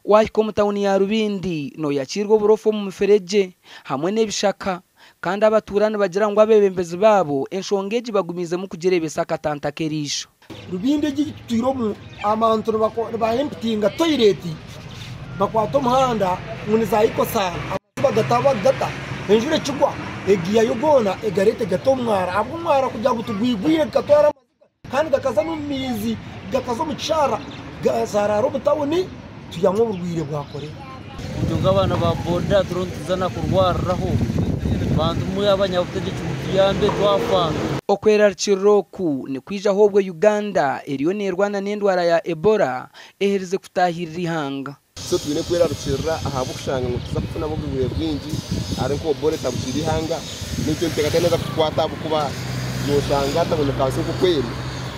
Waahika omu tauni ya Rubindi nooyakiirwa oburofa omu muferegye hamwe n'ebishaka kandi abatuura nibagira ngu abeebembezi baabo enshonga egi bagumiizemu kugireebesa akatanta k'eriisho. Rubindi egi ei tutwire omu abantu nibaempitinga toyireti bakwata omuhanda ngu niza ikosaana amaizi bagataho bagata enjura ekigwa egiihayo goona egareeta egata omu mwara ahabw'omwara kugira ngu tigwigwire gukatwara amaizi Kandi gakaza n'omu maizi, gakaza omu kishara, gazaaraara omu tauni, tuyamu oburwaire bwa korera. Itwe nk'abaana ba boda turiyo nituza na kurwariraho. Bantu mwe abanyabutegyeki mutuyambe twafa. Okwerarikirira oku nikwijaho obwo Uganda eriyo nerwana n'endwara ya Ebola eherize kutaahirira eihanga. So twine kwerarukirira ahabw'okushanga ngu nituza kufunamu oburwaire bwingi ahari nk'Ebola etabukiire eihanga. N'ekyo niteekateeka neeza kutukwata ahabw'okuba noshanga tawuni kanso nk'oku eri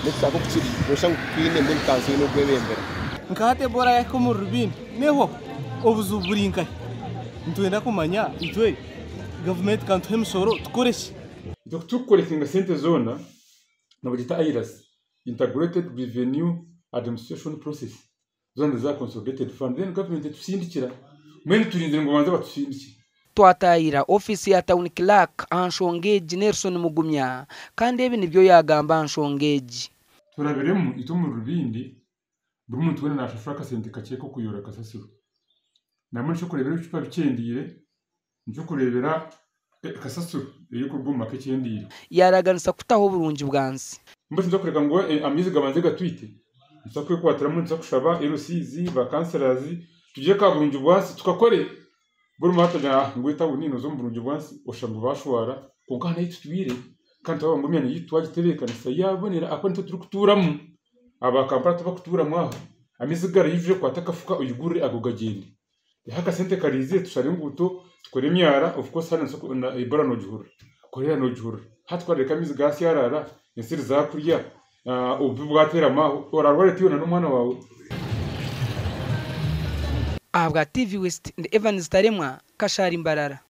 n'ekishaka oku kiri noshusha ngu titwine mbwenu kanso eine okwebembera. Nka hati Ebola yahika omuri Rubindi nehwaho? Obuzibu buri nkahi? Nitwenda kumanya itwe gavumenti kantuhe emisoro tukore ki? Itwe ku turikukorekinga sente zoona nibagyeta IRAS, Integrated Revenue Administration Process, Zoona niza consolidated fund then government etusindikira mbwenu turinzire ngu babanze batusindikire. Twataayira ofiisi ya Town Clerk aha nshonga egi Nelson Mugumya kandi ebi nibyo yaagamba aha nshonga egi. Turabiremu itwe omuri Rubindi buri muntu weena nashashura akasente kakye k'okuyoora kasasiro. Nambwenu ekyokureebera ebicupa bikyendeire, nikyokureebera kasasiro erikuruga omu maka ekyendeire. Yaaraganisa kutaho oburungi bwa nsi. Mbwenu nituza kureka ngu amaizi gabanze gatwite? Nituza kwekwatiramu nituza kushaba LCs, ba councillors tugire ka burungi bwansi tukakore. Buri omwe atagira ah ngu etawuni noza omu burungi bwansi oshusha ngu bashwara kwonka hanu ahu tutwire kandi turaba ngu emyanya yaitu twagitebeekanisa yabonera ahakuba nitwe turikutuuramu. Aba Kampala tibakutuuramu aho. Amaizi ku garaije kwata akafuka oyigurire ago gagyende. Reero akasente karaizire tushare enguuto, tukore emyara of course hanu Ebola nogihurira, Cholera nogihurira. Hati ku orareeka amaizi gasyaraara, ensiri zakurya, obubi bwateeramu aho, orarwara oti iwe n'omwana waawe. Ahabwa TV West, ndi Evans Taremwa, Kashari Mbarara.